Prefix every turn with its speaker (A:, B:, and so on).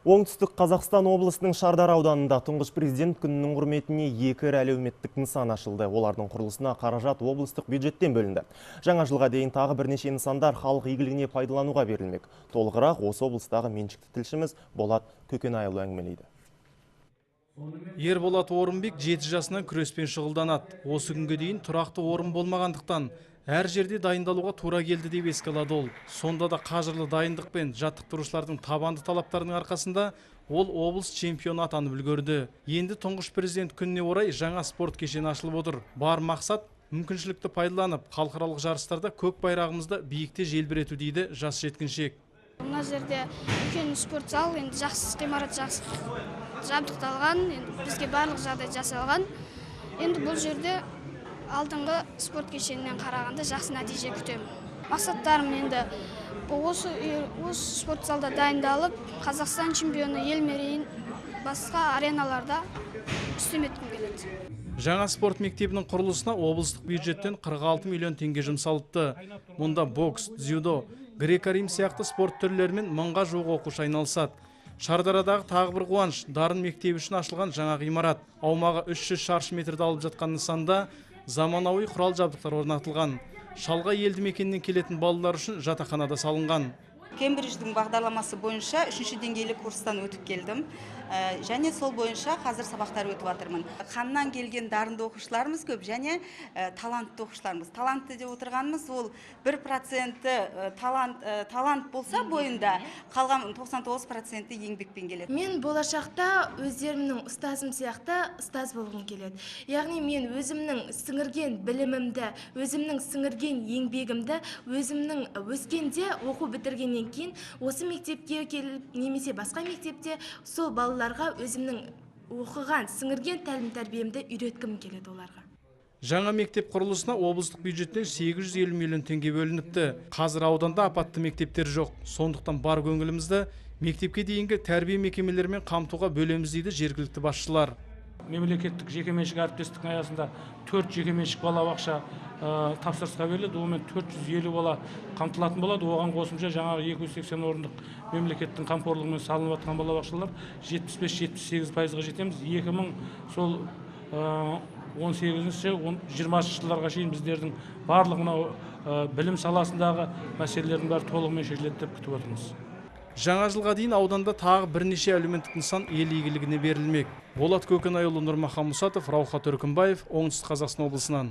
A: Оңтүстік Қазақстан облысының Шардара ауданында Тұңғыш Президент күнінің құрметіне екі ірі әлеуметтік нысан ашылды. Олардың құрылысына қаражат облыстық бюджеттен бөлінді. Жаңа жылға дейін тағы бірнеше нысандар халық игілігіне пайдалануға берілмек. Толығырақ осы облыстағы меншікті тілшіміз Болат Көкенайұлы әңгімелейді.
B: Ерболат Орынбек 7 жасынан күреспен шұғылданады. Осы күнге дейін тұрақты орын болмағандықтан әр жерде дайындалуға тура келді деп еске алады ол. Сонда да қажырлы дайындық пен жаттықтырушылардың табанды талаптарының арқасында ол облыс чемпионы атанып үлгерді. Енді Тұңғыш Президент күніне орай жаңа спорт кешені ашылып отыр. Бар мақсат мүмкіншілікті пайдаланып, халықаралық жарыстарда көк байрағымызды биікте желбірету, дейді жас жеткіншек.
C: Мына жерде үлкен спорт зал, енді жақсы ғимарат, жақсы жабдықталған, енді бізге барлық жағдай жасалған. Енді бұл жерде алдыңғы спорт кешенінен қарағанда жақсы нәтиже күтемін. Мақсаттарым енді осы спорт залда дайындалып, Қазақстан чемпионы, ел мерейін басқа ареналарда үстем еткім келеді.
B: Жаңа спорт мектебінің құрылысына облыстық бюджеттен 46 миллион теңге жұмсалыпты. Мұнда бокс, дзюдо, грек-рим сияқты спорт түрлерімен мыңға жуық оқушы айналысады. Шардарадағы тағы бір қуаныш – Дарын мектебі үшін ашылған жаңа ғимарат. Аумағы 300 шаршы метрді алып жатқан нысанда заманауи құрал жабдықтар орнатылған. Шалғай елді мекеннен келетін балалар үшін жатақхана да салынған.
D: Кембридждің бағдарламасы бойынша үшінші деңгейлі курстан өтіп келдім. Және сол бойынша қазір сабақтар өтіп жатырмын. Қаннан келген дарынды оқушыларымыз көп және талантты оқушыларымыз. Талантты деп отырғанымыз ол 1%-і талант болса бойында, қалған 99%-і еңбекпен келеді.
E: Мен болашақта өздерімнің ұстазым сияқты ұстаз болғым келеді. Яғни мен өзімнің сіңірген білімімді, өзімнің сіңірген еңбегімді, өзімнің өскенде, оқу бітіргеннен кейін осы мектепке келіп немесе басқа мектепте сол балаларға өзімнің оқыған, сіңірген тәлім тәрбиемді үйреткім келеді оларға.
B: Жаңа мектеп құрылысына облыстық бюджеттен 850 миллион теңге бөлініпті. Қазір ауданда апатты мектептер жоқ. Сондықтан бар көңілімізді мектепке дейінгі тәрбие мекемелерімен қамтуға бөлеміз, дейді жергілікті басшылар.
F: Мемлекеттік жекеменшік әріптестіктің аясында төрт жекеменшік балабақша тапсырысқа беріледі. Онымен 450 бала қамтылатын болады. Оған қосымша жаңағы 280 орындық мемлекеттің қамқорлығымен салынып жатқан балабақшалар, 75-78%-ға жетеміз. Екі мың сол 18-ші, 20-жылдарға шейін біздердің барлық мынау білім саласындағы мәселелердің бәрі толығымен шешіледі деп күтіп отырмыз.
B: Жаңа жылға дейін ауданда тағы бірнеше әлеуметтік нысан ел игілігіне берілмек. Болат Көкенайұлы, Нұрмахан Мұсатов, Раухат Өркімбаев, Оңтүстік Қазақстан облысынан.